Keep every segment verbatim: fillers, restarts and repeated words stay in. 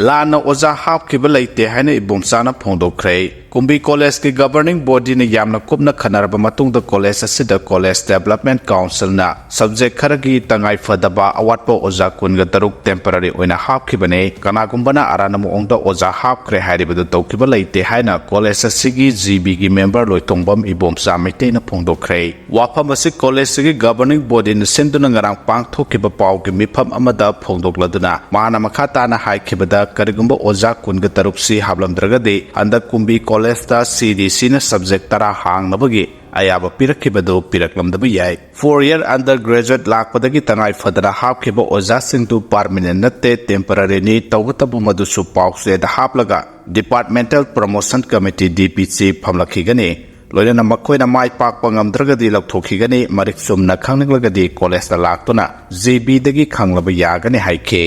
ꯂꯥꯟꯅ ꯑꯣꯖꯥ ꯍꯥꯞꯈꯤꯕ ꯂꯩꯇꯦ ꯍꯥꯏꯅ ꯏꯕꯣꯝꯆꯥꯅ ꯐꯣꯡꯗꯣꯛꯈ꯭ꯔꯦ꯫ ꯀꯨꯝꯕꯤ ꯀꯣꯂꯦꯖꯀꯤ governing bodyꯅ ꯌꯥꯝꯅ ꯀꯨꯞꯅ ꯈꯟꯅꯔꯕ ꯃꯇꯨꯡꯗ ꯀꯣꯂꯦꯖ ꯑꯁꯤꯗ College Development Councilꯅ subject ꯈꯔꯒꯤ ꯇꯉꯥꯏ ꯐꯗꯕ ꯑꯋꯥꯠꯄ ꯑꯣꯖꯥ ꯀꯨꯟꯒ ꯇꯔꯨꯛ temporary ꯑꯣꯏꯅ ꯍꯥꯞꯈꯤꯕꯅꯤ꯫ ꯀꯅꯥꯒꯨꯝꯕꯅ ꯑꯔꯥꯟꯕ ꯃꯑꯣꯡꯗ ꯑꯣꯖꯥ ꯍꯥꯞꯈ꯭ꯔꯦ ꯍꯥꯏꯔꯤꯕꯗꯨ ꯇꯧꯈꯤꯕ ꯂꯩꯇꯦ ꯍꯥꯏꯅ ꯀꯣꯂꯦꯖ ꯑꯁꯤꯒꯤ GBꯒꯤ member ꯂꯣꯏꯇꯣꯡꯕꯝ ꯏꯕꯣꯝꯆꯥ ꯃꯩꯇꯩꯅ ꯐꯣꯡꯗꯣꯛꯈ꯭ꯔꯦ꯫ ꯋꯥꯐꯝ ꯑꯁꯤ ꯀꯣꯂꯦꯖ ꯑꯁꯤꯒꯤ governing bodyꯅ ꯁꯤꯟꯗꯨꯅ ꯉꯔꯥꯡ ꯄꯥꯡꯊꯣꯛꯈꯤꯕ ꯄꯥꯎꯒꯤ ꯃꯤꯐꯝ ꯑꯃꯗ ꯐꯣꯡꯗꯣꯛꯂꯗꯨꯅ ꯃꯥꯅ ꯃꯈꯥ ꯇꯥꯅ ꯍꯥꯏꯈꯤꯕꯗ, ꯀꯔꯤꯒꯨꯝꯕ ꯑꯣꯖꯥ ꯀꯨꯟꯒ ꯇꯔꯨꯛꯁꯤ ꯍꯥꯞꯂꯝꯗ꯭ꯔꯒꯗꯤ ꯍꯟꯗꯛ ꯀꯨꯝꯕꯤ ꯀꯣꯂꯦꯖꯇ CDCꯅ subject ꯇꯔꯥ ꯍꯥꯡꯅꯕꯒꯤ ꯑꯌꯥꯕ ꯄꯤꯔꯛꯈꯤꯕꯗꯨ ꯄꯤꯔꯛꯂꯝꯗꯕ ꯌꯥꯏ꯫ Four year undergraduate ꯂꯥꯛꯄꯗꯒꯤ ꯇꯉꯥꯏ ꯐꯗꯅ ꯍꯥꯞꯈꯤꯕ ꯑꯣꯖꯥꯁꯤꯡꯗꯨ permanent ꯅꯠꯇꯦ, temporaryꯅꯤ꯫ ꯇꯧꯕꯇꯕꯨ ꯃꯗꯨꯁꯨ ꯄꯥꯎꯆꯦꯗ ꯍꯥꯞꯂꯒ Departmental Promotion Committee, DPC ꯐꯝꯂꯛꯈꯤꯒꯅꯤ꯫ ꯂꯣꯏꯅꯅ ꯃꯈꯣꯏꯅ ꯃꯥꯏ ꯄꯥꯛꯄ ꯉꯝꯗ꯭ꯔꯒꯗꯤ ꯂꯧꯊꯣꯛꯈꯤꯒꯅꯤ꯫ ꯃꯔꯤꯛ ꯆꯨꯝꯅ ꯈꯪꯅꯤꯡꯂꯒꯗꯤ ꯀꯣꯂꯦꯖꯇ ꯂꯥꯛꯇꯨꯅ GBꯗꯒꯤ ꯈꯪꯂꯕ ꯌꯥꯒꯅꯤ ꯍꯥꯏꯈꯤ꯫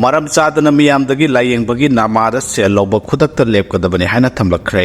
ꯃꯔꯝ ꯆꯥꯗꯅ ꯃꯤꯌꯥꯝꯗꯒꯤ ꯂꯥꯌꯦꯡꯕꯒꯤ ꯅꯃꯥꯗ ꯁꯦꯜ ꯂꯧꯕ ꯈꯨꯗꯛꯇ ꯂꯦꯞꯀꯗꯕꯅꯤ ꯍꯥꯏꯅ ꯊꯝꯂꯛꯈ꯭ꯔꯦ꯫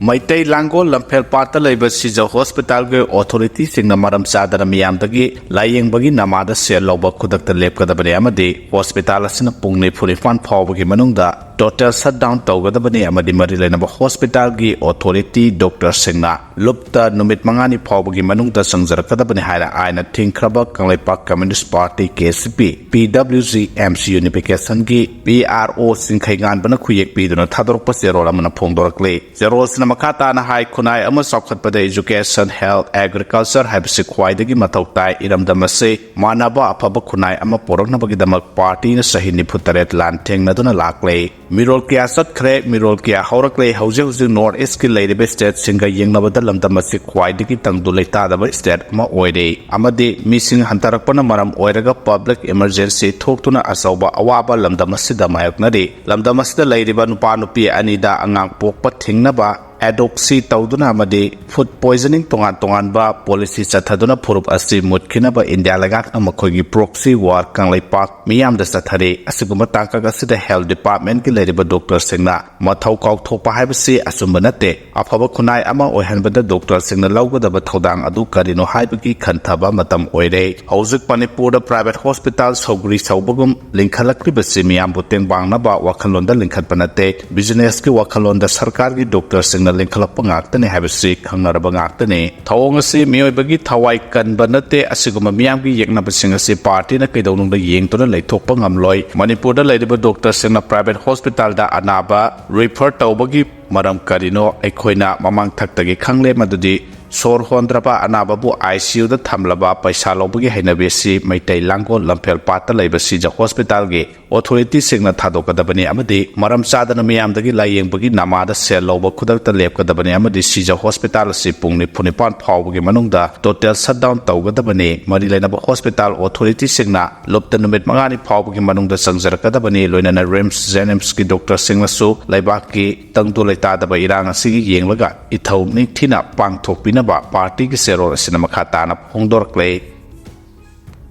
ꯃꯩꯇꯩ ꯂꯥꯡꯒꯣꯜ ꯂꯝꯐꯦꯜ ꯄꯥꯠꯇ ꯂꯩꯕ ꯁꯤꯖ hospitalꯒꯤ authorityꯁꯤꯡꯅ ꯃꯔꯝ ꯆꯥꯗꯅ ꯃꯤꯌꯥꯝꯗꯒꯤ ꯂꯥꯌꯦꯡꯕꯒꯤ ꯅꯃꯥꯗ ꯁꯦꯜ ꯂꯧꯕ ꯈꯨꯗꯛꯇ ꯂꯦꯞꯀꯗꯕꯅꯤ ꯑꯃꯗꯤ hospital ꯑꯁꯤꯅ ꯄꯨꯡ ꯅꯤꯐꯨ ꯅꯤꯄꯥꯟ ꯐꯥꯎꯕꯒꯤ ꯃꯅꯨꯡꯗ total shutdown ꯇꯧꯒꯗꯕꯅꯤ ꯑꯃꯗꯤ ꯃꯔꯤ ꯂꯩꯅꯕ hospitalꯒꯤ authority doctorꯁꯤꯡꯅ ꯂꯨꯞꯇ ꯅꯨꯃꯤꯠ ꯃꯉꯥꯅꯤ ꯐꯥꯎꯕꯒꯤ ꯃꯅꯨꯡꯗ ꯆꯪꯖꯔꯛꯀꯗꯕꯅꯤ ꯍꯥꯏꯅ ꯑꯥꯏꯟꯅ ꯊꯤꯡꯈ꯭ꯔꯕ Kangleipak Communist Party, KCP, PWG, MC Unificationꯒꯤ PRO ꯆꯤꯡꯈꯩꯉꯥꯟꯕꯅ ꯈꯨꯌꯦꯛ ꯄꯤꯗꯨꯅ ꯊꯥꯗꯣꯔꯛꯄ ꯆꯦꯔꯣꯜ ꯑꯃꯅ ꯐꯣꯡꯗꯣꯔꯛꯂꯤ꯫ ꯆꯦꯔꯣꯜꯁꯤꯅ ꯃꯈꯥ ꯇꯥꯅ ꯍꯥꯏ, ꯈꯨꯟꯅꯥꯏ ꯑꯃ ꯆꯥꯎꯈꯠꯄꯗ education, health, agriculture ꯍꯥꯏꯕꯁꯤ ꯈ꯭ꯋꯥꯏꯗꯒꯤ ꯃꯊꯧ ꯇꯥꯏ꯫ ꯏꯔꯝꯗꯝ ꯑꯁꯤ ꯃꯥꯟꯅꯕ ꯑꯐꯕ ꯈꯨꯟꯅꯥꯏ ꯑꯃ ꯄꯨꯔꯛꯅꯕꯒꯤꯗꯃꯛ partyꯅ ꯆꯍꯤ ꯅꯤꯐꯨ ꯇꯔꯦꯠ ꯂꯥꯟ ꯊꯦꯡꯅꯗꯨꯅ ꯂꯥꯛꯂꯦ꯫ ꯃꯤꯔꯣꯜ ꯀꯌꯥ ꯆꯠꯈ꯭ꯔꯦ, ꯃꯤꯔꯣꯜ ꯀꯌꯥ ꯍꯧꯔꯛꯂꯦ꯫ ꯍꯧꯖꯤꯛ ꯍꯧꯖꯤꯛ North Eastꯀꯤ ꯂꯩꯔꯤꯕ stateꯁꯤꯡꯒ ꯌꯦꯡꯅꯕꯗ ꯂꯝꯗꯝ ꯑꯁꯤ ꯈ꯭ꯋꯥꯏꯗꯒꯤ ꯇꯪꯗꯨ ꯂꯩꯇꯥꯗꯕ state ꯑꯃ ꯑꯣꯏꯔꯦ ꯑꯃꯗꯤ ꯃꯤꯁꯤꯡ ꯍꯟꯊꯔꯛꯄꯅ ꯃꯔꯝ ꯑꯣꯏꯔꯒ public emergency ꯊꯣꯛꯇꯨꯅ ꯑꯆꯧꯕ ꯑꯋꯥꯕ ꯂꯝꯗꯝ ꯑꯁꯤꯗ ꯃꯥꯌꯣꯛꯅꯔꯤ꯫ ꯂꯝꯗꯝ ꯑꯁꯤꯗ ꯂꯩꯔꯤꯕ ꯅꯨꯄꯥ ꯅꯨꯄꯤ ꯑꯅꯤꯗ ꯑꯉꯥꯡ ꯄꯣꯛꯄ ꯊꯤꯡꯅꯕ ꯑꯦꯗꯣꯛꯁꯤ ꯇꯧꯗꯨꯅ ꯑꯃꯗꯤ ꯐꯨꯗ ꯄꯣꯏꯖꯅꯤꯡ ꯇꯣꯉꯥꯟ ꯇꯣꯉꯥꯟꯕ ꯄꯣꯂꯤꯁꯤ ꯆꯠꯊꯗꯨꯅ ꯐꯨꯔꯨꯞ ꯑꯁꯤ ꯃꯨꯠꯈꯤꯅꯕ ꯏꯟꯗꯤꯌꯥ ꯂꯩꯉꯥꯛꯅ ꯃꯈꯣꯏꯒꯤ ꯄ꯭ꯔꯣꯛꯁꯤ ꯋꯥꯔ ꯀꯪꯂꯩꯄꯥꯛ ꯃꯤꯌꯥꯝꯗ ꯆꯠꯊꯔꯤ꯫ ꯑꯁꯤꯒꯨꯝꯕ ꯇꯥꯡꯀꯛ ꯑꯁꯤꯗ ꯍꯦꯜꯊ ꯗꯤꯄꯥꯔꯠꯃꯦꯟꯒꯤ ꯂꯩꯔꯤꯕ ꯗꯣꯛꯇꯔꯁꯤꯡꯅ ꯃꯊꯧ ꯀꯥꯎꯊꯣꯛꯄ ꯍꯥꯏꯕꯁꯤ ꯑꯆꯨꯝꯕ ꯅꯠꯇꯦ꯫ ꯑꯐꯕ ꯈꯨꯟꯅꯥꯏ ꯑꯃ ꯑꯣꯏꯍꯟꯕꯗ ꯗꯣꯛꯇꯔꯁꯤꯡꯅ ꯂꯧꯒꯗꯕ ꯊꯧꯗꯥꯡ ꯑꯗꯨ ꯀꯔꯤꯅꯣ ꯍꯥꯏꯕꯒꯤ ꯈꯟꯊꯕ ꯃꯇꯝ ꯑꯣꯏꯔꯦ꯫ ꯍꯧꯖꯤꯛ ꯃꯅꯤꯄꯨꯔꯗ ꯄ꯭ꯔꯥꯏꯚꯦꯠ ꯍꯣꯁꯄꯤꯇꯥꯜ ꯁꯧꯒ꯭ꯔꯤ ꯁꯧꯕꯒꯨꯝ ꯂꯤꯡꯈꯠꯂꯛꯂꯤꯕꯁꯤ ꯃꯤꯌꯥꯝꯕꯨ ꯇꯦꯡꯕꯥꯡꯅꯕ ꯋꯥꯈꯜꯂꯣꯟꯗ ꯂꯤꯡꯈꯠꯄ ꯅꯠꯇꯦ꯫ ꯕꯤꯖꯤꯅꯦꯁꯀꯤ ꯋꯥꯈꯜꯂꯣꯟꯗ ꯁꯔꯀꯥꯔꯒꯤ ꯗꯣꯛꯇꯔꯁꯤꯡꯅ ꯂꯤꯡꯈꯠꯂꯛꯄ ꯉꯥꯛꯇꯅꯤ ꯍꯥꯏꯕꯁꯤ ꯈꯪꯅꯔꯕ ꯉꯥꯛꯇꯅꯤ꯫ ꯊꯧꯑꯣꯡ ꯑꯁꯤ ꯃꯤꯑꯣꯏꯕꯒꯤ ꯊꯋꯥꯏ ꯀꯟꯕ ꯅꯠꯇꯦ꯫ ꯑꯁꯤꯒꯨꯝꯕ ꯃꯤꯌꯥꯝꯒꯤ ꯌꯦꯛꯅꯕꯁꯤꯡ ꯑꯁꯤ ꯄꯥꯔꯇꯤꯅ ꯀꯩꯗꯧꯅꯨꯡꯗ ꯌꯦꯡꯗꯨꯅ ꯂꯩꯊꯣꯛꯄ ꯉꯝꯂꯣꯏ꯫ ꯃꯅꯤꯄꯨꯔꯗ ꯂꯩꯔꯤꯕ ꯗꯣꯛꯇꯔꯁꯤꯡꯅ ꯄ꯭ꯔꯥꯏꯚꯦꯠ ꯍꯣꯁꯄꯤꯇꯥꯜꯗ ꯑꯅꯥꯕ ꯔꯤꯐꯔ ꯇꯧꯕꯒꯤ ꯃꯔꯝ ꯀꯔꯤꯅꯣ? ꯑꯩꯈꯣꯏꯅ ꯃꯃꯥꯡ ꯊꯛꯇꯒꯤ ꯈꯪꯂꯦ ꯃꯗꯨꯗꯤ ꯁꯣꯔ ꯍꯣꯟꯗ꯭ꯔꯕ ꯑꯅꯥꯕꯕꯨ ꯑꯥꯏ ꯁꯤ ꯌꯨꯗ ꯊꯝꯂꯕ ꯄꯩꯁꯥ ꯂꯧꯕꯒꯤ ꯍꯩꯅꯕꯤ ꯑꯁꯤ ꯃꯩꯇꯩ ꯂꯥꯡꯒꯣꯜ ꯂꯝꯐꯦꯜ ꯄꯥꯠꯇ ꯂꯩꯕ ꯁꯤꯖ ꯍꯣꯁꯄꯤꯇꯥꯜꯒꯤ ꯑꯣꯊꯣꯔꯤꯇꯤꯁꯤꯡꯅ ꯊꯥꯗꯣꯛꯀꯗꯕꯅꯤ ꯑꯃꯗꯤ ꯃꯔꯝ ꯆꯥꯗꯅ ꯃꯤꯌꯥꯝꯗꯒꯤ ꯂꯥꯌꯦꯡꯕꯒꯤ ꯅꯃꯥꯗ ꯁꯦꯜ ꯂꯧꯕ ꯈꯨꯗꯛꯇ ꯂꯦꯞꯀꯗꯕꯅꯤ ꯑꯃꯗꯤ ꯁꯤꯖ ꯍꯣꯁꯄꯤꯇꯥꯜ ꯑꯁꯤ ꯄꯨꯡ ꯅꯤꯐꯨ ꯅꯤꯄꯥꯟ ꯐꯥꯎꯕꯒꯤ ꯃꯅꯨꯡꯗ ꯇꯣꯇꯦꯜ ꯁꯠꯗꯥꯎꯟ ꯇꯧꯒꯗꯕꯅꯤ꯫ ꯃꯔꯤ ꯂꯩꯅꯕ ꯍꯣꯁꯄꯤꯇꯥꯜ ꯑꯣꯊꯣꯔꯤꯇꯤꯁꯤꯡꯅ ꯂꯨꯞꯇ ꯅꯨꯃꯤꯠ ꯃꯉꯥꯅꯤ ꯐꯥꯎꯕꯒꯤ ꯃꯅꯨꯡꯗ ꯆꯪꯖꯔꯛꯀꯗꯕꯅꯤ꯫ ꯂꯣꯏꯅꯅ ꯔꯤꯝꯁ ꯖꯦꯅꯤꯝꯁꯀꯤ ꯗꯣꯛꯇꯔꯁꯤꯡꯅꯁꯨ ꯂꯩꯕꯥꯛꯀꯤ ꯇꯪꯗꯨ ꯂꯩꯇꯥꯗꯕ ꯏꯔꯥꯡ ꯑꯁꯤꯒꯤ ꯌꯦꯡꯂꯒ ꯏꯊꯧ ꯅꯤꯡꯊꯤꯅ ꯄꯥꯡꯊꯣꯛꯄꯤꯅꯕ ꯄꯥꯔꯇꯤꯒꯤ ꯆꯦꯔꯣꯜ ꯑꯁꯤꯅ ꯃꯈꯥ ꯇꯥꯅ ꯐꯣꯡꯗꯣꯔꯛꯂꯦ꯫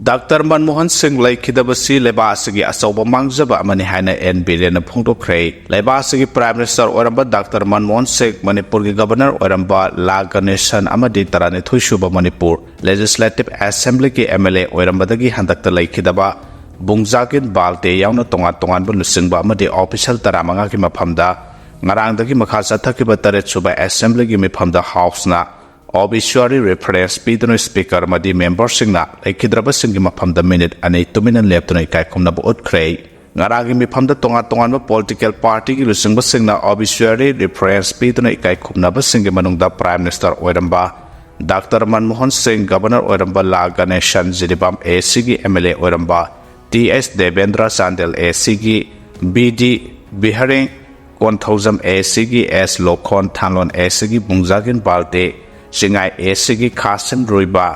ꯗꯥꯛꯇꯔ ꯃꯟꯃꯣꯍꯟ ꯁꯤꯡ ꯂꯩꯈꯤꯗꯕꯁꯤ ꯂꯩꯕꯥꯛ ꯑꯁꯤꯒꯤ ꯑꯆꯧꯕ ꯃꯥꯡꯖꯕ ꯑꯃꯅꯤ ꯍꯥꯏꯅ ꯑꯦꯟ ꯕꯤꯔꯦꯟꯅ ꯐꯣꯡꯗꯣꯛꯈ꯭ꯔꯦ꯫ ꯂꯩꯕꯥꯛ ꯑꯁꯤꯒꯤ ꯄ꯭ꯔꯥꯏꯝ ꯃꯤꯅꯤꯁꯇꯔ ꯑꯣꯏꯔꯝꯕ ꯗꯥꯛꯇꯔ ꯃꯟꯃꯣꯍꯟ ꯁꯤꯡ, ꯃꯅꯤꯄꯨꯔꯒꯤ ꯒꯕꯔꯅꯔ ꯑꯣꯏꯔꯝꯕ ꯂꯥ ꯒꯅꯦꯁꯟ ꯑꯃꯗꯤ ꯇꯔꯥꯅꯤꯊꯣꯏ ꯁꯨꯕ ꯃꯅꯤꯄꯨꯔ ꯂꯦꯖꯤꯁꯂꯦꯇꯤꯚ ꯑꯦꯁꯦꯝꯕ꯭ꯂꯤꯒꯤ ꯑꯦꯝ ꯑꯦꯜ ꯑꯦ ꯑꯣꯏꯔꯝꯕꯗꯒꯤ ꯍꯟꯗꯛꯇ ꯂꯩꯈꯤꯗꯕ ꯕꯨꯡꯖꯥꯒꯤꯟ ꯕꯥꯜꯇꯦ ꯌꯥꯎꯅ ꯇꯣꯉꯥꯟ ꯇꯣꯉꯥꯟꯕ ꯂꯨꯆꯤꯡꯕ ꯑꯃꯗꯤ ꯑꯣꯐꯤꯁꯤꯌꯦꯜ ꯇꯔꯥꯃꯉꯥꯒꯤ ꯃꯐꯝꯗ ꯉꯔꯥꯡꯗꯒꯤ ꯃꯈꯥ ꯆꯠꯊꯈꯤꯕ ꯇꯔꯦꯠ ꯁꯨꯕ ꯑꯦꯁꯦꯝꯕ꯭ꯂꯤꯒꯤ ꯃꯤꯐꯝꯗ ꯍꯥꯎꯁꯅ ꯑꯣꯕꯤꯆ꯭ꯋꯥꯔꯤ ꯔꯤꯐꯔꯦꯟꯁ ꯄꯤꯗꯨꯅ ꯁ꯭ꯄꯤꯀꯔ ꯑꯃꯗꯤ ꯃꯦꯝꯕꯔꯁꯤꯡꯅ ꯂꯩꯈꯤꯗ꯭ꯔꯕꯁꯤꯡꯒꯤ ꯃꯐꯝꯗ ꯃꯤꯅꯤꯠ ꯑꯅꯤ ꯇꯨꯃꯤꯟꯅ ꯂꯦꯞꯇꯨꯅ ꯏꯀꯥꯏ ꯈꯨꯝꯅꯕ ꯎꯠꯈ꯭ꯔꯦ꯫ ꯉꯔꯥꯡꯒꯤ ꯃꯤꯐꯝꯗ ꯇꯣꯉꯥꯟ ꯇꯣꯉꯥꯟꯕ ꯄꯣꯂꯤꯇꯤꯀꯦꯜ ꯄꯥꯔꯇꯤꯒꯤ ꯂꯨꯆꯤꯡꯕꯁꯤꯡꯅ ꯑꯣꯕꯤꯆ꯭ꯋꯥꯔꯤ ꯔꯤꯐꯔꯦꯟꯁ ꯄꯤꯗꯨꯅ ꯏꯀꯥꯏ ꯈꯨꯝꯅꯕꯁꯤꯡꯒꯤ ꯃꯅꯨꯡꯗ ꯄ꯭ꯔꯥꯏꯝ ꯃꯤꯅꯤꯁꯇꯔ ꯑꯣꯏꯔꯝꯕ ꯗꯥꯛꯇꯔ ꯃꯟꯃꯣꯍꯟ ꯁꯤꯡ, ꯒꯕꯔꯅꯔ ꯑꯣꯏꯔꯝꯕ ꯂꯥ ꯒꯅꯦꯁꯟ, ꯖꯤꯔꯤꯕꯥꯝ ꯑꯦ ꯁꯤꯒꯤ ꯑꯦꯝ ꯑꯦꯜ ꯑꯦ ꯑꯣꯏꯔꯝꯕ ꯇꯤ ꯑꯦꯁ ꯗꯦꯕꯦꯟꯗ꯭ꯔ, ꯆꯥꯟꯗꯦꯜ ꯑꯦ ꯁꯤꯒꯤ ꯕꯤ ꯗꯤ ꯕꯤꯍꯔꯦꯡ, ꯀꯣꯟꯊꯧꯖꯝ ꯑꯦ ꯁꯤꯒꯤ ꯑꯦꯁ ꯂꯣꯈꯣꯟ, ꯊꯥꯡꯂꯣꯟ ꯑꯦ ꯁꯤꯒꯤ ꯕꯨꯡꯖꯥꯒꯤꯟ ꯕꯥꯜꯇꯦ, ꯆꯤꯡꯉꯥꯏ ꯑꯦ ꯁꯤꯒꯤ ꯈꯥꯁꯤꯝ ꯔꯨꯏꯕꯥ,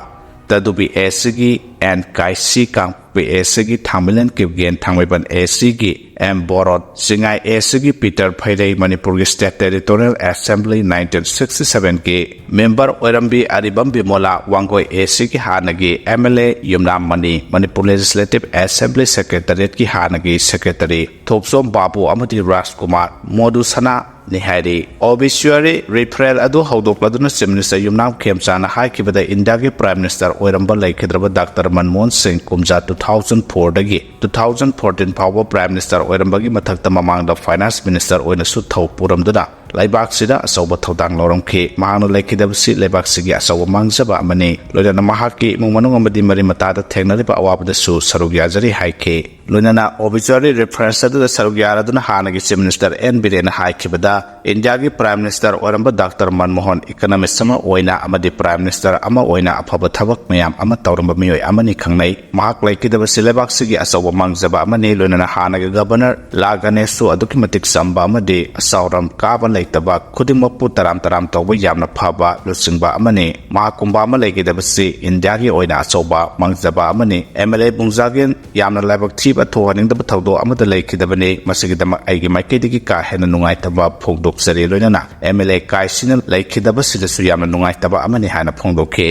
ꯇꯗꯨꯕꯤ ꯑꯦ ꯁꯤꯒꯤ ꯑꯦꯟ ꯀꯥꯏꯁꯤ, ꯀꯥꯡ-, ꯑꯦ ꯁꯤꯒꯤ ꯊꯥꯡꯃꯩꯕꯟ ꯀꯤꯞꯒꯦꯟ, ꯊꯥꯡꯃꯩꯕꯟ ꯑꯦ ꯁꯤꯒꯤ ꯑꯦꯝ ꯕꯣꯔꯣꯠ, ꯆꯤꯡꯉꯥꯏ ꯑꯦ ꯁꯤꯒꯤ ꯄꯤꯇꯔ ꯐꯩꯔꯩ, ꯃꯅꯤꯄꯨꯔꯒꯤ State Territorial Assembly nineteen sixty seven ꯒꯤ member ꯑꯣꯏꯔꯝꯕꯤ Aribam Bimola, Wangoi A ꯁꯤꯒꯤ ꯍꯥꯟꯅꯒꯤ ꯑꯦꯝ ꯑꯦꯜ ꯑꯦ ꯌꯨꯝꯅꯥꯝ ꯃꯅꯤ, ꯃꯅꯤꯄꯨꯔ Legislative Assembly Secretariat ꯀꯤ ꯍꯥꯟꯅꯒꯤ Secretary ꯊꯣꯛꯆꯣꯝ ꯕꯥꯕꯨ ꯑꯃꯗꯤ ꯔꯥꯖꯀꯨꯃꯥꯔ ꯃꯣꯗꯨ ꯁꯅꯥ ꯅꯤ ꯍꯥꯏꯔꯤ꯫ Obituary referral ꯑꯗꯨ ꯍꯧꯗꯣꯛꯂꯗꯨꯅ Chief Minister ꯌꯨꯝꯅꯥꯝ ꯈꯦꯝꯆꯥꯅ ꯍꯥꯏꯈꯤꯕꯗ, ꯏꯟꯗꯤꯌꯥꯒꯤ Prime Minister ꯑꯣꯏꯔꯝꯕ ꯂꯩꯈꯤꯗ꯭ꯔꯕ ꯗꯥꯛꯇꯔ ꯃꯟꯃꯣꯍꯟ ꯁꯤꯡ ꯀꯨꯝꯖꯥ two thousand four ꯗꯒꯤ two thousand fourteen ꯐꯥꯎꯕ Prime Minister ꯑꯣꯏꯔꯝꯕꯒꯤ ꯃꯊꯛꯇ ꯃꯃꯥꯡꯗ Finance Minister ꯑꯣꯏꯅꯁꯨ ꯊꯧ ꯄꯨꯔꯝꯗꯨꯅ ꯂꯩꯕꯥꯛꯁꯤꯗ ꯑꯆꯧꯕ ꯊꯧꯗꯥꯡ ꯂꯧꯔꯝꯈꯤ꯫ ꯃꯍꯥꯛꯅ ꯂꯩꯈꯤꯗꯕꯁꯤ ꯂꯩꯕꯥꯛꯁꯤꯒꯤ ꯑꯆꯧꯕ ꯃꯥꯡꯖꯕ ꯑꯃꯅꯤ꯫ ꯂꯣꯏꯅꯅ ꯃꯍꯥꯛꯀꯤ ꯏꯃꯨꯡ ꯃꯅꯨꯡ ꯑꯃꯗꯤ ꯃꯔꯤ ꯃꯇꯥꯗ ꯊꯦꯡꯅꯔꯤꯕ ꯑꯋꯥꯕꯗꯁꯨ ꯁꯔꯨꯛ ꯌꯥꯖꯔꯤ ꯍꯥꯏꯈꯤ꯫ ꯂꯣꯏꯅꯅ obituary referral ꯑꯗꯨꯗ ꯁꯔꯨꯛ ꯌꯥꯔꯗꯨꯅ ꯍꯥꯟꯅꯒꯤ Chief Minister ꯑꯦꯟ ꯕꯤꯔꯦꯟꯅ ꯍꯥꯏꯈꯤꯕꯗ, ꯏꯟꯗꯤꯌꯥꯒꯤ Prime Minister ꯑꯣꯏꯔꯝꯕ ꯗꯥꯛꯇꯔ ꯃꯟꯃꯣꯍꯟ economist ꯑꯃ ꯑꯣꯏꯅ ꯑꯃꯗꯤ Prime Minister ꯑꯃ ꯑꯣꯏꯅ ꯑꯐꯕ ꯊꯕꯛ ꯃꯌꯥꯝ ꯑꯃ ꯇꯧꯔꯝꯕ ꯃꯤꯑꯣꯏ ꯑꯃꯅꯤ ꯈꯪꯅꯩ꯫ ꯃꯍꯥꯛ ꯂꯩꯈꯤꯗꯕꯁꯤ ꯂꯩꯕꯥꯛꯁꯤꯒꯤ ꯑꯆꯧꯕ ꯃꯥꯡꯖꯕ ꯑꯃꯅꯤ꯫ ꯂꯣꯏꯅꯅ ꯍꯥꯟꯅꯒꯤ Governor ꯂꯥ ꯒꯅꯦꯁꯁꯨ ꯑꯗꯨꯛꯀꯤ ꯃꯇꯤꯛ ꯆꯝꯕ ꯑꯃꯗꯤ ꯑꯆꯥꯎꯔꯝ ꯀꯥꯕ ꯂꯩꯇꯕ, ꯈꯨꯗꯤꯡꯃꯛꯄꯨ ꯇꯔꯥꯝ ꯇꯔꯥꯝ ꯇꯧꯕ ꯌꯥꯝꯅ ꯐꯕ ꯂꯨꯆꯤꯡꯕ ꯑꯃꯅꯤ꯫ ꯃꯍꯥꯛꯀꯨꯝꯕ ꯑꯃ ꯂꯩꯈꯤꯗꯕꯁꯤ ꯏꯟꯗꯤꯌꯥꯒꯤ ꯑꯣꯏꯅ ꯑꯆꯧꯕ ꯃꯥꯡꯖꯕ ꯑꯃꯅꯤ꯫ ꯑꯦꯝ ꯑꯦꯜ ꯑꯦ ꯕꯨꯡꯖꯥꯒꯤꯟ ꯌꯥꯝꯅ ꯂꯥꯏꯕꯛ ꯊꯤꯕ ꯊꯣꯛꯍꯟꯅꯤꯡꯗꯕ ꯊꯧꯗꯣꯛ ꯑꯃꯗ ꯂꯩꯈꯤꯗꯕꯅꯤ꯫ ꯃꯁꯤꯒꯤꯗꯃꯛ ꯑꯩꯒꯤ ꯃꯥꯏꯀꯩꯗꯒꯤ ꯀꯥ ꯍꯦꯟꯅ ꯅꯨꯡꯉꯥꯏꯇꯕ ꯐꯣꯡꯗꯣꯛꯆꯔꯤ꯫ ꯂꯣꯏꯅꯅ ꯑꯦꯝ ꯑꯦꯜ ꯑꯦ ꯀꯥꯏꯁꯤꯅ ꯂꯩꯈꯤꯗꯕꯁꯤꯗꯁꯨ ꯌꯥꯝꯅ ꯅꯨꯡꯉꯥꯏꯇꯕ ꯑꯃꯅꯤ ꯍꯥꯏꯅ ꯐꯣꯡꯗꯣꯛꯈꯤ꯫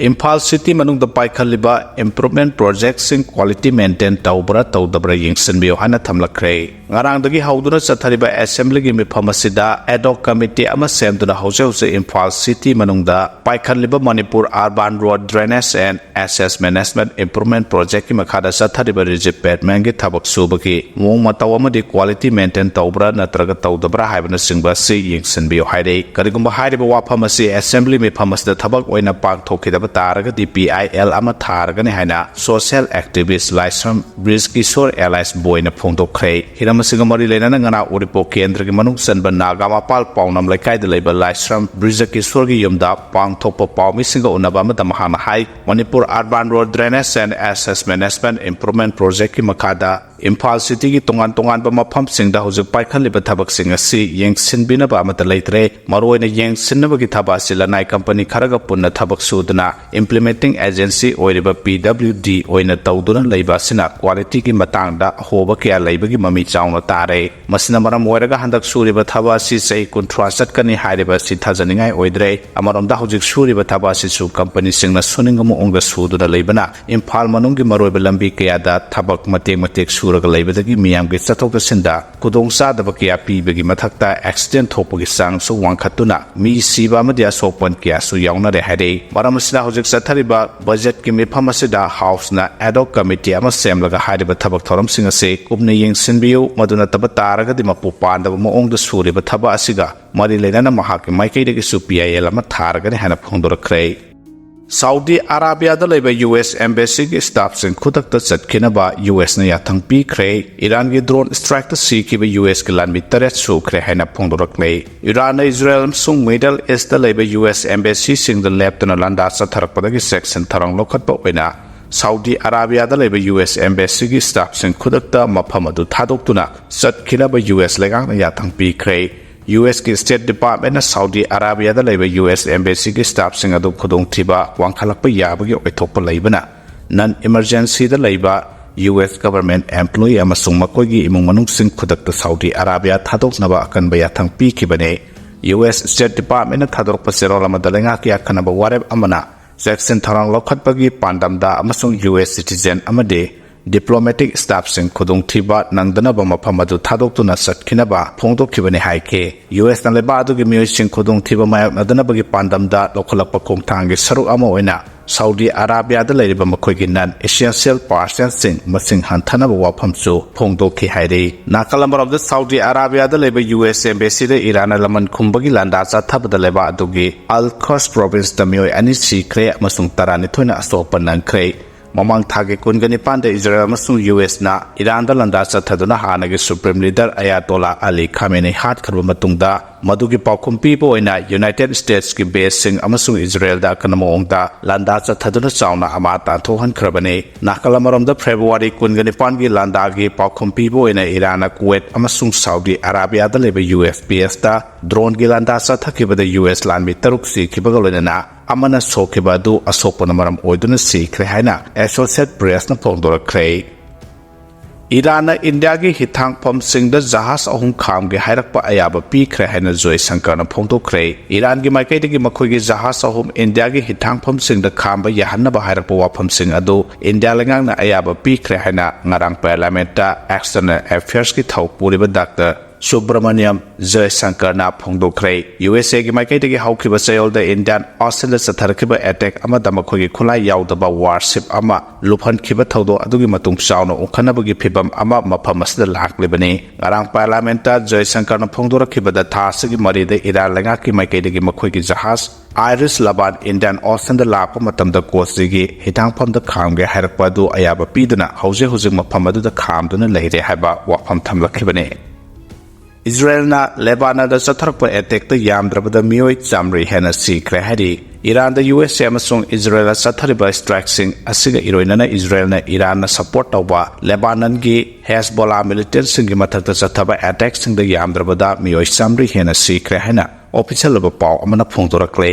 ꯏꯝꯐꯥꯜ city ꯃꯅꯨꯡꯗ ꯄꯥꯏꯈꯠꯂꯤꯕ improvement projectꯁꯤꯡ quality maintain ꯇꯧꯕ꯭ꯔꯥ ꯇꯧꯗꯕ꯭ꯔꯥ ꯌꯦꯡꯁꯤꯟꯕꯤꯌꯨ ꯍꯥꯏꯅ ꯊꯝꯂꯛꯈ꯭ꯔꯦ꯫ ꯉꯔꯥꯡꯗꯒꯤ ꯍꯧꯗꯨꯅ ꯆꯠꯊꯔꯤꯕ Assemblyꯒꯤ ꯃꯤꯐꯝ ꯑꯁꯤꯗ ad hoc committee ꯑꯃ ꯁꯦꯝꯗꯨꯅ ꯍꯧꯖꯤꯛ ꯍꯧꯖꯤꯛ ꯏꯝꯐꯥꯜ city ꯃꯅꯨꯡꯗ ꯄꯥꯏꯈꯠꯂꯤꯕ Manipur Urban Road Drainage and Access Management Improvement Projectꯀꯤ ꯃꯈꯥꯗ ꯆꯠꯊꯔꯤꯕ redevelopmentꯀꯤ ꯊꯕꯛ ꯁꯨꯕꯒꯤ ꯃꯑꯣꯡ ꯃꯇꯧ ꯑꯃꯗꯤ quality maintain ꯇꯧꯕ꯭ꯔꯥ ꯅꯠꯇ꯭ꯔꯒ ꯇꯧꯗꯕ꯭ꯔꯥ ꯍꯥꯏꯕꯅꯆꯤꯡꯕ ꯑꯁꯤ ꯌꯦꯡꯁꯤꯟꯕꯤꯌꯨ ꯍꯥꯏꯔꯤ꯫ ꯀꯔꯤꯒꯨꯝꯕ ꯍꯥꯏꯔꯤꯕ ꯋꯥꯐꯝ ꯑꯁꯤ Assembly ꯃꯤꯐꯝ ꯑꯁꯤꯗ ꯊꯕꯛ ꯑꯣꯏꯅ ꯄꯥꯡꯊꯣꯛꯈꯤꯗꯕ ꯇꯥꯔꯒꯗꯤ P I L ꯑꯃ ꯊꯥꯔꯒꯅꯤ ꯍꯥꯏꯅ social activist ꯂꯥꯏꯁ꯭ꯔꯝ ꯕ꯭ꯔꯤꯖ ꯀꯤꯁꯣꯔ alias ꯕꯣꯏꯅ ꯐꯣꯡꯗꯣꯛꯈ꯭ꯔꯦ꯫ ꯍꯤꯔꯝ ꯑꯁꯤꯒ ꯃꯔꯤ ꯂꯩꯅꯅ ꯉꯔꯥꯡ ꯎꯔꯤꯄꯣꯛ ꯀꯦꯟꯗ꯭ꯔꯒꯤ ꯃꯅꯨꯡ ꯆꯟꯕ ꯅꯥꯒꯥꯃꯄꯥꯜ ꯄꯥꯎꯅꯝ ꯂꯩꯀꯥꯏꯗ ꯂꯩꯕ ꯂꯥꯏꯁ꯭ꯔꯝ ꯕ꯭ꯔꯤꯖ ꯀꯤꯁꯣꯔꯒꯤ ꯌꯨꯝꯗ ꯄꯥꯡꯊꯣꯛꯄ ꯄꯥꯎꯃꯤꯁꯤꯡꯒ ꯎꯅꯕ ꯑꯃꯗ ꯃꯍꯥꯛꯅ ꯍꯥꯏ, Manipur Urban Road Drainage and Access Management Improvement Projectꯀꯤ ꯃꯈꯥꯗ ꯏꯝꯐꯥꯜ ꯁꯤꯇꯤꯒꯤ ꯇꯣꯉꯥꯟ ꯇꯣꯉꯥꯟꯕ ꯃꯐꯝꯁꯤꯡꯗ ꯍꯧꯖꯤꯛ ꯄꯥꯏꯈꯠꯂꯤꯕ ꯊꯕꯛꯁꯤꯡ ꯑꯁꯤ ꯌꯦꯡꯁꯤꯟꯕꯤꯅꯕ ꯑꯃꯠꯇ ꯂꯩꯇ꯭ꯔꯦ꯫ ꯃꯔꯨꯑꯣꯏꯅ ꯌꯦꯡꯁꯤꯟꯅꯕꯒꯤ ꯊꯕꯛ ꯑꯁꯤ ꯂꯅꯥꯏ ꯀꯝꯄꯅꯤ ꯈꯔꯒ ꯄꯨꯟꯅ ꯊꯕꯛ ꯁꯨꯗꯨꯅ implementing agency ꯑꯣꯏꯔꯤꯕ P W D ꯑꯣꯏꯅ ꯇꯧꯗꯨꯅ ꯂꯩꯕ ꯑꯁꯤꯅ quality ꯒꯤ ꯃꯇꯥꯡꯗ ꯑꯍꯣꯕ ꯀꯌꯥ ꯂꯩꯕꯒꯤ ꯃꯃꯤ ꯆꯥꯎꯅ ꯇꯥꯔꯦ꯫ ꯃꯁꯤꯅ ꯃꯔꯝ ꯑꯣꯏꯔꯒ ꯍꯟꯗꯛ ꯁꯨꯔꯤꯕ ꯊꯕꯛ ꯑꯁꯤ ꯆꯍꯤ ꯀꯨꯟꯊ꯭ꯔꯥ ꯆꯠꯀꯅꯤ ꯍꯥꯏꯔꯤꯕ ꯑꯁꯤ ꯊꯥꯖꯅꯤꯡꯉꯥꯏ ꯑꯣꯏꯗ꯭ꯔꯦ꯫ ꯑꯃꯔꯣꯝꯗ ꯍꯧꯖꯤꯛ ꯁꯨꯔꯤꯕ ꯊꯕꯛ ꯑꯁꯤꯁꯨ ꯀꯝꯄꯅꯤꯁꯤꯡꯅ ꯁꯨꯅꯤꯡꯕ ꯃꯑꯣꯡꯗ ꯁꯨꯗꯨꯅ ꯂꯩꯕꯅ ꯏꯝꯐꯥꯜ ꯃꯅꯨꯡꯒꯤ ꯃꯔꯨꯑꯣꯏꯕ ꯂꯝꯕꯤ ꯀꯌꯥꯗ ꯊꯕꯛ ꯃꯇꯦꯛ ꯃꯇꯦꯛ ꯁꯨꯔꯒ ꯂꯩꯕꯗꯒꯤ ꯃꯤꯌꯥꯝꯒꯤ ꯆꯠꯊꯣꯛ ꯆꯠꯁꯤꯟꯗ ꯈꯨꯗꯣꯡꯆꯥꯗꯕ ꯀꯌꯥ ꯄꯤꯕꯒꯤ ꯃꯊꯛꯇ accident ꯊꯣꯛꯄꯒꯤ ꯆꯥꯡꯁꯨ ꯋꯥꯡꯈꯠꯇꯨꯅ ꯃꯤ ꯁꯤꯕ ꯑꯃꯗꯤ ꯑꯁꯣꯛꯄꯟ ꯀꯌꯥꯁꯨ ꯌꯥꯎꯅꯔꯦ ꯍꯥꯏꯔꯛꯏ꯫ ꯃꯔꯝ ꯑꯁꯤꯅ ꯍꯧꯖꯤꯛ ꯆꯠꯊꯔꯤꯕ ꯕꯖꯦꯠꯀꯤ ꯃꯤꯐꯝ ꯑꯁꯤꯗ ꯍꯥꯎꯁꯅ ad hoc committee ꯑꯃ ꯁꯦꯝꯂꯒ ꯍꯥꯏꯔꯤꯕ ꯊꯕꯛ ꯊꯧꯔꯝꯁꯤꯡ ꯑꯁꯤ ꯀꯨꯞꯅ ꯌꯦꯡꯁꯤꯟꯕꯤꯌꯨ, ꯃꯗꯨ ꯅꯠꯇꯕ ꯇꯥꯔꯒꯗꯤ ꯃꯄꯨ ꯄꯥꯟꯗꯕ ꯃꯑꯣꯡꯗ ꯁꯨꯔꯤꯕ ꯊꯕꯛ ꯑꯁꯤꯒ ꯃꯔꯤ ꯂꯩꯅꯅ ꯃꯍꯥꯛꯀꯤ ꯃꯥꯏꯀꯩꯗꯒꯤꯁꯨ P I L ꯑꯃ ꯊꯥꯔꯒꯅꯤ ꯍꯥꯏꯅ ꯐꯣꯡꯗꯣꯔꯛꯈ꯭ꯔꯦ꯫ ꯁꯥꯎꯗꯤ ꯑꯔꯥꯕꯤꯌꯥꯗ ꯂꯩꯕ U S embassy ꯒꯤ staff ꯁꯤꯡ ꯈꯨꯗꯛꯇ ꯆꯠꯈꯤꯅꯕ U S ꯅ ꯌꯥꯊꯪ ꯄꯤꯈ꯭ꯔꯦ꯫ ꯏꯔꯥꯟꯒꯤ drone strike ꯇ ꯁꯤꯈꯤꯕ U S ꯀꯤ ꯂꯥꯟꯃꯤ ꯇꯔꯦꯠ ꯁꯨꯈ꯭ꯔꯦ ꯍꯥꯏꯅ ꯐꯣꯡꯗꯣꯔꯛꯂꯦ꯫ ꯏꯔꯥꯟꯅ ꯏꯖꯔꯦꯜ ꯑꯃꯁꯨꯡ Middle East ꯇ ꯂꯩꯕ U S embassy ꯁꯤꯡꯗ ꯂꯦꯞꯇꯅ ꯂꯥꯟꯗꯥ ꯆꯠꯊꯔꯛꯄꯗꯒꯤ ꯆꯦꯛꯁꯤꯟ ꯊꯧꯔꯥꯡ ꯂꯧꯈꯠꯄ ꯑꯣꯏꯅ ꯁꯥꯎꯗꯤ ꯑꯔꯥꯕꯤꯌꯥꯗ ꯂꯩꯕ U S embassy ꯒꯤ staff ꯁꯤꯡ ꯈꯨꯗꯛꯇ ꯃꯐꯝ ꯑꯗꯨ ꯊꯥꯗꯣꯛꯇꯨꯅ ꯆꯠꯈꯤꯅꯕ U S ꯂꯩꯉꯥꯛꯅ ꯌꯥꯊꯪ ꯄꯤꯈ꯭ꯔꯦ꯫ U S ꯀꯤ State Department ꯅ ꯁꯥꯎꯗꯤ ꯑꯔꯥꯕꯤꯌꯥꯗ ꯂꯩꯕ U S embassy ꯒꯤ staff ꯁꯤꯡ ꯑꯗꯨ ꯈꯨꯗꯣꯡꯊꯤꯕ ꯋꯥꯡꯈꯠꯂꯛꯄ ꯌꯥꯕꯒꯤ ꯑꯣꯏꯊꯣꯛꯄ ꯂꯩꯕꯅ non emergency ꯗ ꯂꯩꯕ U S government employee ꯑꯃꯁꯨꯡ ꯃꯈꯣꯏꯒꯤ ꯏꯃꯨꯡ ꯃꯅꯨꯡꯁꯤꯡ ꯈꯨꯗꯛꯇ ꯁꯥꯎꯗꯤ ꯑꯔꯥꯕꯤꯌꯥ ꯊꯥꯗꯣꯛꯅꯕ ꯑꯀꯟꯕ ꯌꯥꯊꯪ ꯄꯤꯈꯤꯕꯅꯤ꯫ U S State Department ꯅ ꯊꯥꯗꯣꯔꯛꯄ ꯆꯦꯔꯣꯜ ꯑꯃꯗ ꯂꯩꯉꯥꯛꯀꯤ ꯑꯈꯟꯅꯕ ꯋꯥꯔꯦꯞ ꯑꯃꯅ ꯆꯦꯛꯁꯤꯟ ꯊꯧꯔꯥꯡ ꯂꯧꯈꯠꯄꯒꯤ ꯄꯥꯟꯗꯝꯗ ꯑꯃꯁꯨꯡ U S citizen ꯑꯃꯗꯤ diplomatic staff ꯁꯤꯡ ꯈꯨꯗꯣꯡꯊꯤꯕ ꯅꯪꯗꯅꯕ ꯃꯐꯝ ꯑꯗꯨ ꯊꯥꯗꯣꯛꯇꯨꯅ ꯆꯠꯈꯤꯅꯕ ꯐꯣꯡꯗꯣꯛꯈꯤꯕꯅꯤ ꯍꯥꯏꯈꯤ꯫ U S ꯅ ꯂꯩꯕꯥꯛ ꯑꯗꯨꯒꯤ ꯃꯤꯑꯣꯏꯁꯤꯡ ꯈꯨꯗꯣꯡꯊꯤꯕ ꯃꯥꯌꯣꯛꯅꯗꯅꯕꯒꯤ ꯄꯥꯟꯗꯝꯗ ꯂꯧꯈꯠꯂꯛꯄ ꯈꯣꯡꯊꯥꯡꯒꯤ ꯁꯔꯨꯛ ꯑꯃ ꯑꯣꯏꯅ ꯁꯥꯎꯗꯤ ꯑꯔꯥꯕꯤꯌꯥꯗ ꯂꯩꯔꯤꯕ ꯃꯈꯣꯏꯒꯤ non essential persons ꯁꯤꯡ ꯃꯁꯤꯡ ꯍꯟꯊꯅꯕ ꯋꯥꯐꯝꯁꯨ ꯐꯣꯡꯗꯣꯛꯈꯤ ꯍꯥꯏꯔꯤ꯫ ꯅꯥꯀꯜ ꯑꯃꯔꯣꯝꯗ ꯁꯥꯎꯗꯤ ꯑꯔꯥꯕꯤꯌꯥꯗ ꯂꯩꯕ U S embassy ꯗ ꯏꯔꯥꯟꯅ ꯂꯃꯟ ꯈꯨꯝꯕꯒꯤ ꯂꯥꯟꯗꯥ ꯆꯠꯊꯕꯗ ꯂꯩꯕꯥꯛ ꯑꯗꯨꯒꯤ Al Quds province ꯇ ꯃꯤꯑꯣꯏ ꯑꯅꯤ ꯁꯤꯈ꯭ꯔꯦ ꯑꯃꯁꯨꯡ ꯇꯔꯥꯅꯤꯊꯣꯏꯅ ꯑꯁꯣꯛ ꯑꯄꯟ ꯅꯪꯈ꯭ꯔꯦ꯫ ꯃꯃꯥꯡ ꯊꯥꯒꯤ ꯀꯨꯟꯒ ꯅꯤꯄꯥꯟꯗ ꯏꯖꯔꯦꯜ ꯑꯃꯁꯨꯡ ꯌꯨ ꯑꯦꯁꯅ ꯏꯔꯥꯟꯗ ꯂꯥꯟꯗꯥ ꯆꯠꯊꯗꯨꯅ ꯍꯥꯟꯅꯒꯤ ꯁꯨꯄ꯭ꯔꯤꯝ ꯂꯤꯗꯔ ꯑꯌꯥꯇꯣꯂꯥ ꯑꯂꯤ ꯈꯥꯃꯦꯅꯤ ꯍꯥꯠꯈ꯭ꯔꯕ ꯃꯇꯨꯡꯗ, ꯃꯗꯨꯒꯤ ꯄꯥꯎꯈꯨꯝ ꯄꯤꯕ ꯑꯣꯏꯅ ꯌꯨꯅꯥꯏꯇꯦꯗ ꯁ꯭ꯇꯦꯠꯁꯀꯤ ꯕꯦꯁꯁꯤꯡ ꯑꯃꯁꯨꯡ ꯏꯖꯔꯦꯜꯗ ꯑꯀꯟꯕ ꯃꯑꯣꯡꯗ ꯂꯥꯟꯗꯥ ꯆꯠꯊꯗꯨꯅ ꯆꯥꯎꯅ ꯑꯃꯥ ꯇꯥꯟꯊꯣꯛꯍꯟꯈ꯭ꯔꯕꯅꯤ꯫ ꯅꯥꯀꯜ ꯑꯃꯔꯣꯝꯗ, ꯐꯦꯕ꯭ꯔꯨꯋꯥꯔꯤ ꯀꯨꯟꯒ ꯅꯤꯄꯥꯟꯒꯤ ꯂꯥꯟꯗꯥꯒꯤ ꯄꯥꯎꯈꯨꯝ ꯄꯤꯕ ꯑꯣꯏꯅ ꯏꯔꯥꯟꯅ ꯀꯨꯋꯦꯠ ꯑꯃꯁꯨꯡ ꯁꯥꯎꯗꯤ ꯑꯔꯥꯕꯤꯌꯥꯗ ꯂꯩꯕ U S P ꯑꯦꯐꯇ ꯗ꯭ꯔꯣꯟꯒꯤ ꯂꯥꯟꯗꯥ ꯆꯠꯊꯈꯤꯕꯗ U S ꯂꯥꯟꯃꯤ ꯇꯔꯨꯛ ꯁꯤꯈꯤꯕꯒ ꯂꯣꯏꯅꯅ ꯑꯃꯅ ꯁꯣꯛꯈꯤꯕ ꯑꯗꯨ ꯑꯁꯣꯛꯄꯅ ꯃꯔꯝ ꯑꯣꯏꯗꯨꯅ ꯁꯤꯈ꯭ꯔꯦ ꯍꯥꯏꯅ ꯑꯦꯁꯣꯁꯤꯌꯦꯠ ꯄ꯭ꯔꯦꯁꯅ ꯐꯣꯡꯗꯣꯔꯛꯈ꯭ꯔꯦ꯫ ꯏꯔꯥꯟꯅ ꯏꯟꯗꯤꯌꯥꯒꯤ ꯍꯤꯊꯥꯡꯐꯝꯁꯤꯡꯗ ꯖꯍꯥꯖ ꯑꯍꯨꯝ ꯈꯥꯝꯒꯦ ꯍꯥꯏꯔꯛꯄ ꯑꯌꯥꯕ ꯄꯤꯈ꯭ꯔꯦ ꯍꯥꯏꯅ ꯖꯣꯏꯁꯪꯀꯔꯅ ꯐꯣꯡꯗꯣꯛꯈ꯭ꯔꯦ꯫ ꯏꯔꯥꯟꯒꯤ ꯃꯥꯏꯀꯩꯗꯒꯤ ꯃꯈꯣꯏꯒꯤ ꯖꯍꯥꯖ ꯑꯍꯨꯝ ꯏꯟꯗꯤꯌꯥꯒꯤ ꯍꯤꯊꯥꯡꯐꯝꯁꯤꯡꯗ ꯈꯥꯝꯕ ꯌꯥꯍꯟꯅꯕ ꯍꯥꯏꯔꯛꯄ ꯋꯥꯐꯝꯁꯤꯡ ꯑꯗꯨ ꯏꯟꯗꯤꯌꯥ ꯂꯩꯉꯥꯛꯅ ꯑꯌꯥꯕ ꯄꯤꯈ꯭ꯔꯦ ꯍꯥꯏꯅ ꯉꯔꯥꯡ ꯄꯥꯔꯂꯤꯌꯥꯃꯦꯟꯠꯇ ꯑꯦꯛꯁꯇꯔꯅꯦꯜ ꯑꯦꯐꯤꯌꯔꯁꯀꯤ ꯊꯧ ꯄꯨꯔꯤꯕ ꯗꯥꯛꯇꯔ ꯁꯨꯕ꯭ꯔꯃꯅꯤꯌꯝ ꯖꯌꯁꯪꯀꯔꯅ ꯐꯣꯡꯗꯣꯛꯈ꯭ꯔꯦ꯫ ꯌꯨ ꯑꯦꯁ ꯑꯦꯒꯤ ꯃꯥꯏꯀꯩꯗꯒꯤ ꯍꯧꯈꯤꯕ ꯆꯌꯣꯜꯗ ꯏꯟꯗꯤꯌꯥꯟ ꯑꯣꯁꯤꯟꯗ ꯆꯠꯊꯔꯛꯈꯤꯕ ꯑꯦꯇꯦꯛ ꯑꯃꯗ ꯃꯈꯣꯏꯒꯤ ꯈꯨꯠꯂꯥꯏ ꯌꯥꯎꯗꯕ ꯋꯥꯔꯁꯤꯞ ꯑꯃ ꯂꯨꯞꯍꯟꯈꯤꯕ ꯊꯧꯗꯣꯛ ꯑꯗꯨꯒꯤ ꯃꯇꯨꯡ ꯆꯥꯎꯅ ꯎꯪꯈꯠꯅꯕꯒꯤ ꯐꯤꯚꯝ ꯑꯃ ꯃꯐꯝ ꯑꯁꯤꯗ ꯂꯥꯛꯂꯤꯕꯅꯤ꯫ ꯉꯔꯥꯡ ꯄꯥꯔꯂꯤꯌꯥꯃꯦꯟꯠꯇ ꯖꯌꯁꯪꯀꯔꯅ ꯐꯣꯡꯗꯣꯔꯛꯈꯤꯕꯗ ꯊꯥ ꯑꯁꯤꯒꯤ ꯃꯔꯤꯗ ꯏꯔꯥꯟ ꯂꯩꯉꯥꯛꯀꯤ ꯃꯥꯏꯀꯩꯗꯒꯤ ꯃꯈꯣꯏꯒꯤ ꯖꯍꯥꯖ ꯑꯥꯏꯔꯤꯁ ꯂꯕꯥꯟ ꯏꯟꯗꯤꯌꯥꯟ ꯑꯣꯁꯤꯟꯗ ꯂꯥꯛꯄ ꯃꯇꯝꯗ ꯀꯣꯆꯤꯒꯤ ꯍꯤꯊꯥꯡꯐꯝꯗ ꯈꯥꯝꯒꯦ ꯍꯥꯏꯔꯛꯄ ꯑꯗꯨ ꯑꯌꯥꯕ ꯄꯤꯗꯨꯅ ꯍꯧꯖꯤꯛ ꯍꯧꯖꯤꯛ ꯃꯐꯝ ꯑꯗꯨꯗ ꯈꯥꯝꯗꯨꯅ ꯂꯩꯔꯦ ꯍꯥꯏꯕ ꯋꯥꯐꯝ ꯊꯝꯂꯛꯈꯤꯕꯅꯤ꯫ ꯏꯖꯔꯦꯜꯅ ꯂꯦꯕꯥꯅꯟꯗ ꯆꯠꯊꯔꯛꯄ ꯑꯦꯇꯦꯛꯇ ꯌꯥꯝꯗ꯭ꯔꯕꯗ ꯃꯤꯑꯣꯏ ꯆꯥꯃꯔꯤ ꯍꯦꯟꯅ ꯁꯤꯈ꯭ꯔꯦ ꯍꯥꯏꯔꯤ꯫ ꯏꯔꯥꯟꯗ ꯌꯨ ꯑꯦꯁ ꯑꯦ ꯑꯃꯁꯨꯡ ꯏꯖꯔꯦꯜꯅ ꯆꯠꯊꯔꯤꯕ ꯁ꯭ꯇ꯭ꯔꯥꯏꯛꯁꯤꯡ ꯑꯁꯤꯒ ꯏꯔꯣꯏꯅꯅ ꯏꯖꯔꯦꯜꯅ ꯏꯔꯥꯟꯅ ꯁꯄꯣꯔꯠ ꯇꯧꯕ ꯂꯦꯕꯥꯅꯟꯒꯤ ꯍꯦꯖꯕꯣꯂꯥ ꯃꯤꯂꯤꯇꯦꯟꯠꯁꯤꯡꯒꯤ ꯃꯊꯛꯇ ꯆꯠꯊꯕ ꯑꯦꯇꯦꯛꯁꯤꯡꯗ ꯌꯥꯝꯗ꯭ꯔꯕꯗ ꯃꯤꯑꯣꯏ ꯆꯥꯃꯔꯤ ꯍꯦꯟꯅ ꯁꯤꯈ꯭ꯔꯦ ꯍꯥꯏꯅ ꯑꯣꯐꯤꯁꯤꯌꯦꯜ ꯑꯣꯏꯕ ꯄꯥꯎ ꯑꯃꯅ ꯐꯣꯡꯗꯣꯔꯛꯂꯦ꯫